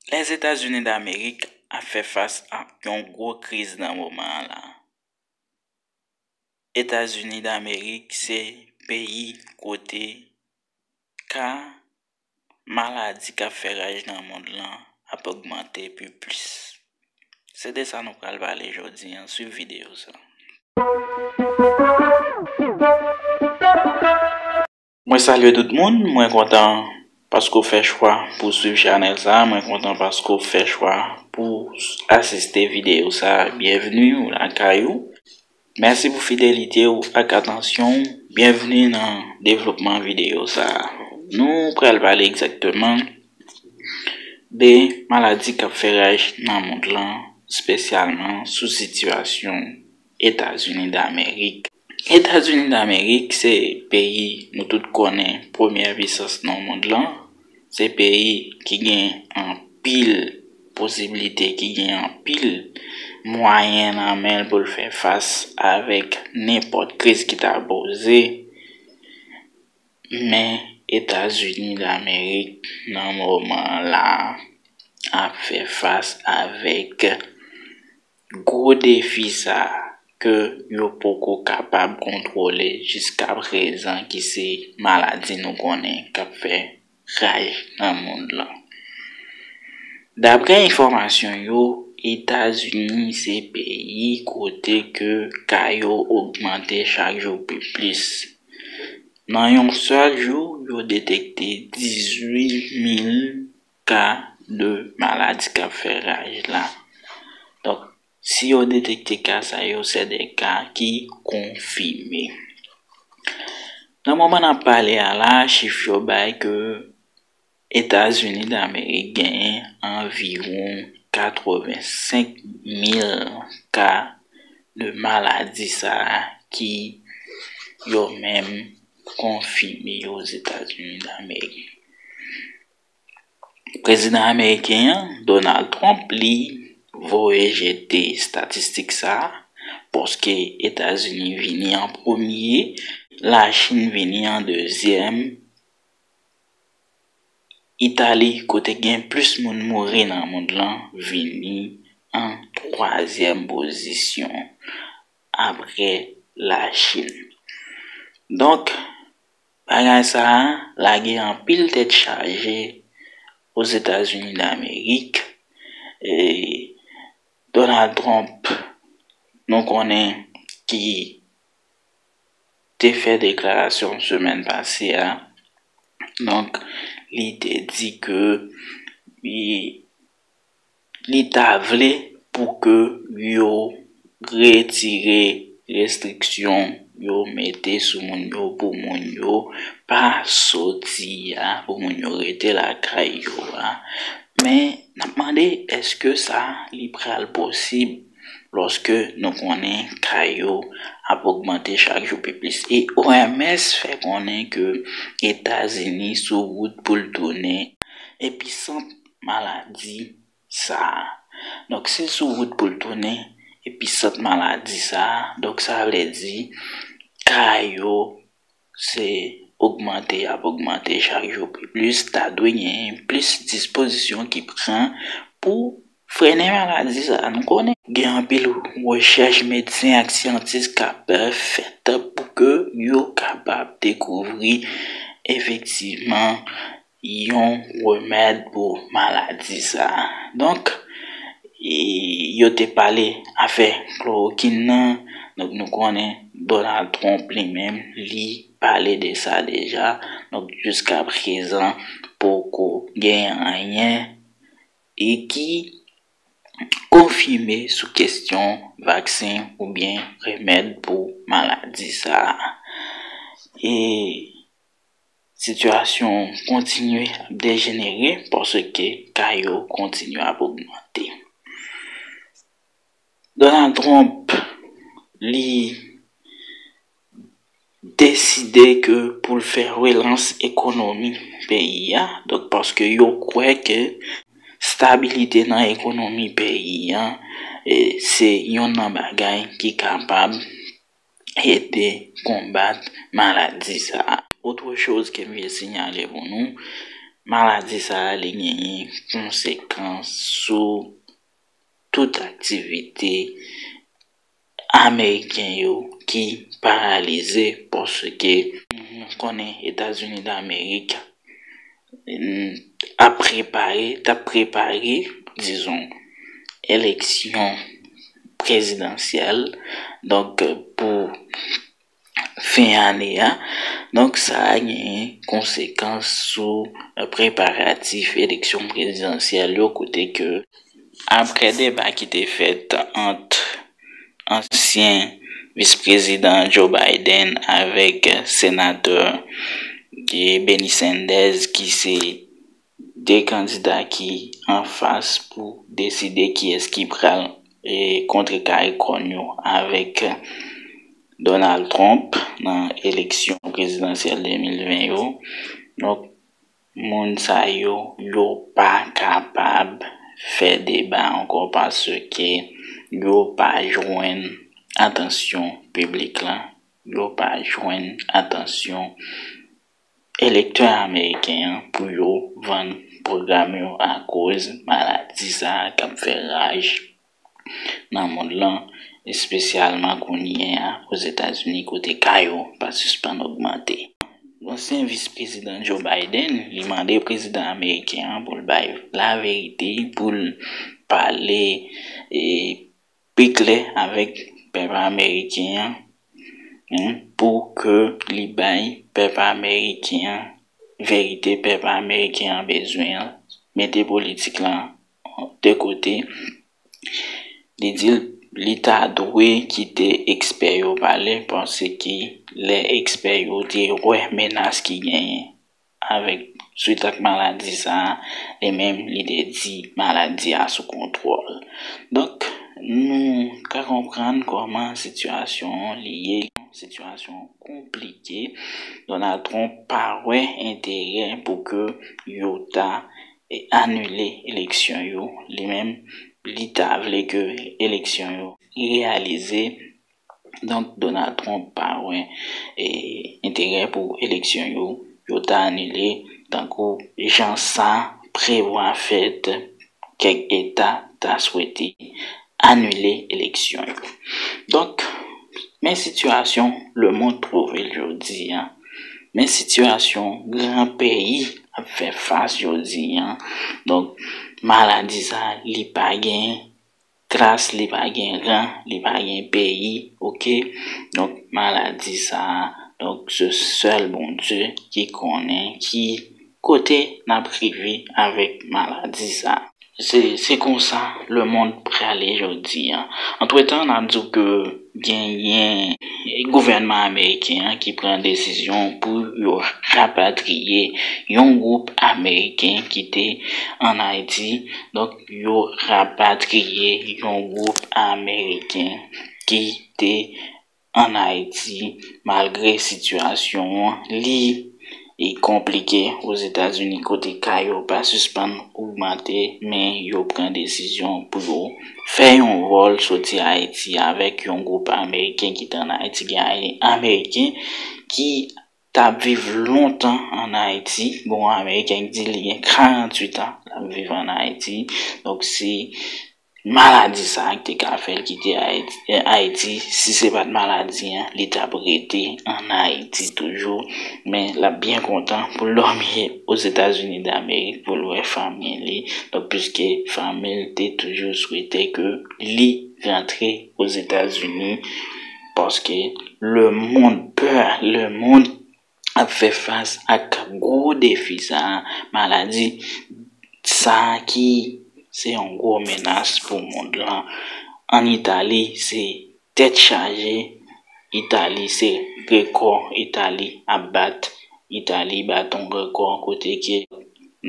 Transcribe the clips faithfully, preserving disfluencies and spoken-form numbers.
Lèzetazini Damerik ap fè fas ak yon gwo kriz nan moman an la. Etazini Damerik se peyi kote ka maladi k ap fè raj nan mond lan ap ogmante pi plis. Se de sa nou pral pale jodi an. Swiv videyo sa. Mwen salye tout moun, mwen kontan paske w fè chwa pou w swiv chanèl sa, mwen kontan paske w fè chwa pou w asiste videyo sa. Byenvni ou lakay ou. Mèsi pou fidelite w ak atansyon w. Byenvni nan devlopman videyo sa. Nou pral pale egzakteman de maladi k ap fè raj nan mond lan, espesyalman sou sitiyasyon Etazini Damerik. Etazini Damerik se peyi nou tout konnen premyè pisans nan mond lan. Se peyi ki gen anpil posiblite, ki gen anpil mwayen nan men l pou l fè fas avèk nenpòt kriz ki ta poze. Men Etazini Damerik nan moman la ap fè fas avèk gwo defi sa ke yo poko kapab kontwole jiska prezan, ki se maladi nou konnen k ap fè raj nan mond lan. Daprè enfòmasyon yo, Etazini se peyi kote ke ka yo ogmante chak jou pi plis. Nan yon sèl jou, yo detekte dizuit mil ka de maladi k ap fè raj la. Donk, si yo detekte ka sa yo, se de ka ki konfime. Nan moman n ap pale a la, chif yo bay ke Etazini Damerik genyen anviwon katrevensenk mil ka de maladi sa a ki yo menm konfime yo Ozetazini Damerik. Prezidan ameriken an, Donald Trump, li voye jete estatistik sa a, paske Etazini vini an premye, Lachin vini an dezyèm, Itali, kote gen plis moun mouri nan mond lan, vini an twazyèm pozisyon apre Lachin. Donk, bagay sa a lage anpil tèt chaje Ozetazini Damerik. E Donald Trump, nou konnen ki te fè deklarasyon semèn pase a. Donk, li te di ke li, li ta vle pou ke yo retire restriksyon yo mete sou moun yo pou moun yo pa soti a, pou moun yo rete lakay yo a. Men, n ap mande, èske sa li pral posib lòske nou konnen ka yo ap ogmante chak jou pi plis? E O M S fè konnen ke Etazini sou wout pou l tounen episant maladi sa a. Donk, si l sou wout pou l tounen episant maladi sa a, donk sa vle di ka yo se ogmante, ap ogmante chak jou pi plis, ta dwe genyen plis dispozisyon ki pran pou frennen maladi sa a. Nou konnen gen anpil rechèch medsen ak syantis k ap, eh, fèt pou ke yo kapab dekouvri efektivman yon remèd pou maladi sa a. Donk, e, yo te pale afè klorokin nan. Donk, nou konnen Donald Trump li menm, li pale de sa deja. Donk, jiska prezan, poko gen anyen e ki konfime sou kesyon vaksen oubyen remèd pou maladi sa a. E sitiyasyon kontinye ap dejenere paske ka yo kontinye ap ogmante. Donald Trump, li deside ke pou l fè relans ekonomi peyi a, donk paske yo kwè ke stabilite nan ekonomi peyi a, e, se yonn nan bagay ki kapab ede konbat maladi sa a. Otre choz ke m vle siyale pou nou, Maladi sa a, li genyen konsekans sou tout aktivite ameriken yo ki paralize, paske nou konnen Etazini Damerik ap prepare, t ap prepare, dizon, eleksyon prezidansyèl, donk, pou fen ane a. Donk, sa a genyen konsekans sou preparatif eleksyon prezidansyèl yo, kote ke, apre deba ki te fèt ant ansyen vis prezidan Joe Biden avèk senatè Bernie Sanders, ki se de kandida ki anfas pou deside kiyès ki pral e kontrekare kòn yo avèk Donald Trump nan eleksyon prezidansyèl de mil ven yo. Donk, moun sa yo, yo pa kapab fè deba ankò, paske yo pa jwenn atansyon piblik la, yo pa jwenn atansyon elektè ameriken an pou yo vann pwogram yo akoz maladi sa a k ap fè raj nan mond lan, espesyalman kounye a Ozetazini, kote ka yo pa sispann ogmante. Ansyen vis prezidan Joe Biden, li mande prezidan ameriken an pou l bay laverite, pou l pale e pi klè avèk pèp ameriken an, pou ke li bay pèp ameriken an verite pèp ameriken an bezwen an, mete politik lan de kote. Li di li ta dwe kite ekspè yo pale, paske lè ekspè yo te wè menas ki genyen avèk swit ak maladi sa a, li menm li te di maladi a sou kontwòl. Donk, nou ka konprann kòman sitiyasyon an li ye, yon sitiyasyon konplike. Donald Trump pa wè enterè pou ke yo ta anile eleksyon yo. Li menm, li ta vle ke eleksyon yo reyalize. Donk, Donald Trump pa wè e, enterè pou eleksyon yo, yo ta anile, tankou jan sa prevwa fèt, kèk eta ta swete anile eleksyon yo. Donk, men sitiyasyon lemonn twouve l jodi a. Men sitiyasyon gran peyi ap fè fas jodi a. Donk, maladi sa, li pa gen klas, li pa gen ran, li pa gen peyi, oke? Donk, maladi sa a, donk, se sèl Bondye ki konnen ki kote n ap rive avèk maladi sa a. Se, se konsa lemonn prale jodi a. Antretan, n ap di w ke genyen gouvènman ameriken an ki pran desizyon pou yo rapatriye yon gwoup ameriken ki te ann Ayiti. Donk, yo rapatriye yon gwoup ameriken ki te ann Ayiti, malgre sitiyasyon an li e konplike Ozetazini, kote ka yo pa sispann ogmante, men yo pran desizyon pou yo fè yon vòl soti Ayiti avèk yon gwoup ameriken ki te ann Ayiti. Gen ameriken ki t ap viv lontan ann Ayiti. Gon ameriken ki di li gen karanntuit an l ap viv ann Ayiti. Donk, se maladi sa a ki te ka fè l kite Ayiti. Si se pa t maladi an, li t ap rete ann Ayiti toujou. Men l ap byen kontan pou l dòmi Ozetazini Damerik, pou l wè fanmi li. Donk, piske fanmi l te toujou swete ke li rantre Ozetazini, paske lemonn pè, lemonn ap fè fas ak gwo defi sa a, maladi sa a ki se yon gwo menas pou mond lan. Ann Itali, se tèt chaje. Itali, se rekò Itali ap bat. Itali bat yon rekò kote ke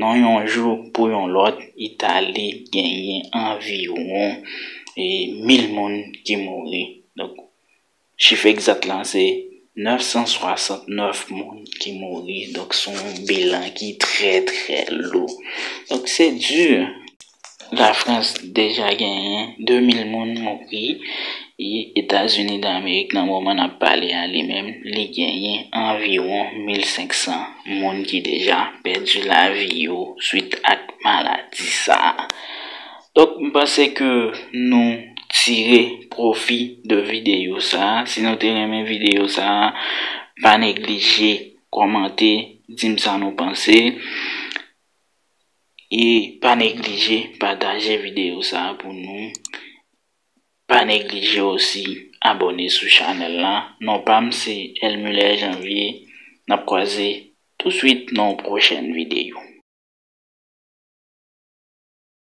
nan yon jou pou yon lòt, Itali genyen anviwon e, mil moun ki mouri. Donk, chif egzak lan se nèf san swasant nèf moun ki mouri. Donk, se yon bilan ki trè, trè lou. Donk, se di. Lafrans deja genyen de mil moun mouri. E Etazini Damerik, nan moman n ap pale a, li menm, li genyen anviwon mil senk san moun ki deja pèdi lavi yo swit ak maladi sa a. Donk, m panse ke nou tire pwofi de videyo sa a. Si nou te renmen videyo sa a, pa neglije kòmante, di m sa nou panse. E pa neglije pataje videyo sa a pou nou. Pa neglije osi abòne sou chanèl la. Non pa m se Elmuler Janvier. N ap kwaze touswit nan yon pwochèn videyo.